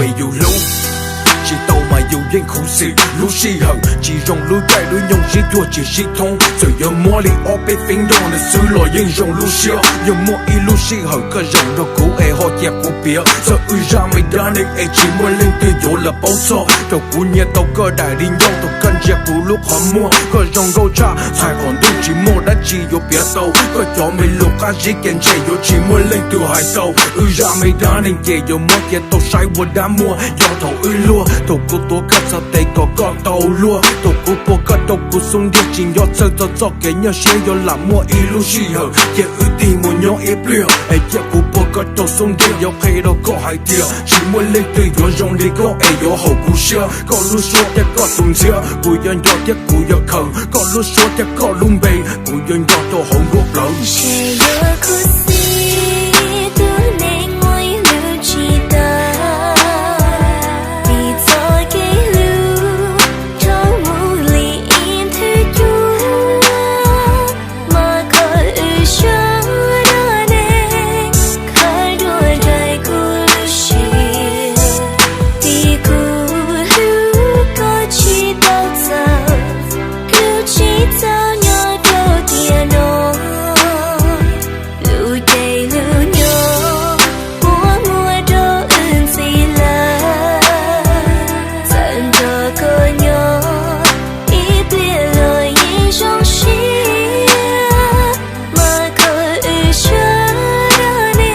Es yus hlub tsis tau mas yus yeej khuv xim. Lub sij hawm tsis zoo, lub caij lub nyoog sib cuag tsis sib thoob. Txawm yuav muab li ob peb feeb nrog nws xwb los yeej zoo lub siab. Yog muaj ib lub sij hawm koj zaum nrog kuv es ho cia kuv piav txog wb zaj me dab neeg es tsis muaj leej twg yuav los paub txog. Thaum kuv nyiam tau koj daim di ncauj, thaum koj ntsia kuv lub qhov muag, koj zoo nkauj tshaj txhais qhov ntuj, tsis muaj dab tsi yuav piav tau. Koj cov me lus qab zib ces ntshe yuav tsis muaj leej twg hais tau. Wb zaj me dab neeg ces yuav muab cia tau saib ua dab muag. Yog thaum wb luag, thaum kuv tuav koj txhais tes kom koj tau luag, thaum kuv pua koj rau kuv xub ntiag, tsis nco txog txog txoj kev nyuaj siab. Yog lam muaj ib lub sij hawm ces wb tig mus nyob ib pliag, es cia kuv pua koj rau xub ntiag. Yuav qhia rau koj hais tias tsis muaj leej twg yuav zoo li koj es yuav haum kuv siab. Koj lub suab thiab koj tus ntxhiab kuv yuav nco thiab kuv yuav khaws. Koj lub suab thiab koj lub npe kuv yuav nco rau hauv nkuaj plawv. Ntshe yuav khuv xim tus neeg muaj ib lub tsis tau, vim txoj kev hlub rov mus li ib nthwv cuab. Mas koj wb sawv daws ne, khawb dua nraim kuv lub siab, vim kuv hlub koj tsis tau txawm. Hlub tsis txaus nyob rau tiam no, lub caij lub nyoog puas muaj rau wb ntxiv lawm. Txawm nrog koj nyob ib pliag los yeej zoo siab, mas koj wb sawv daws ne,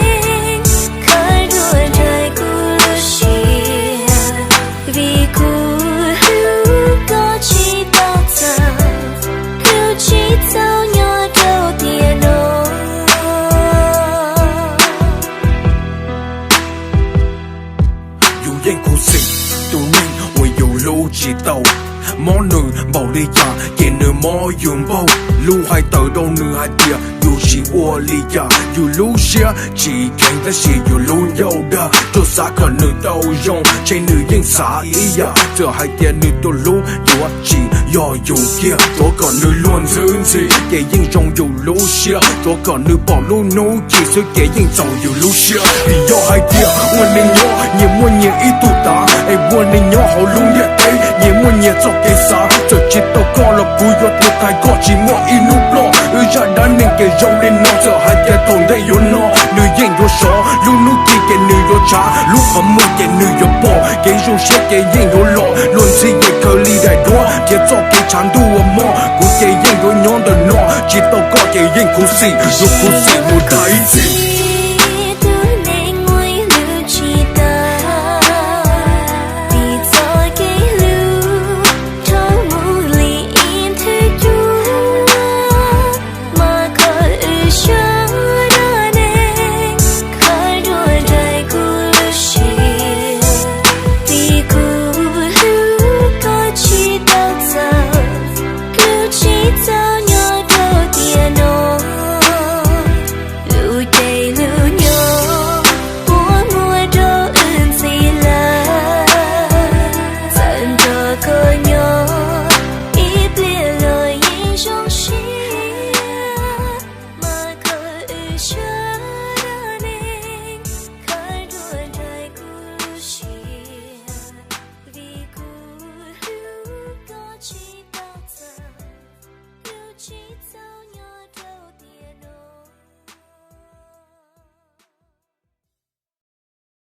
khawb dua nraim kuv lub siab, vim kuv hlub koj tsis tau txawm. Hlub tsis txaus nyob rau tiam no. Yus yeej khuv xim tus neeg uas yus hlub tsis tau. Mob nws npaum li cas ces nws mob yus npaug. Lus hais tawm rau nws hais tias yus tsis ua li cas, yus lub siab tsis kheev tab sis yus lub ncauj dag. Tsuas xav kom nws tau zoo, ntshe nws yeej xav ib yam. Txawm hais tias nws tus hlub yuav tsis yog yus kiag, tsuav kom nws luag ntxhi ntxhi ces yeej zoo yus lub siab. Tsuav kom nws pom lub hnub ci xwb ces yeej txaus yus lub siab. Vim yog hais tias ua neeg nyob nyias muaj nyias ib tug tav, es ua neeg nyob hauv lub ntiaj teb nyias muaj nyias txoj kev xav. Txawm tsis tau koj los kuv yuav tuag tag, koj tsis muaj ib hnub ploj. Wb zaj dab neeg ces zoo li no, txawm hais tias thaum ntej yuav no nws yeej yuav sov. Lub hnub ci ces nws yuav tshav, lub qhov muag ces nws yuav pom. Kev zoo siab ces yeej yuav los, luag ntxhi ces khaws li daim duab, nrhiav txoj kev tshav ntuj uas mob. Kuv ces yeej yuav nyob ntawm no, tsis tau koj ces yeej khuv xim, yuav khuv xim mus tag ib txhis.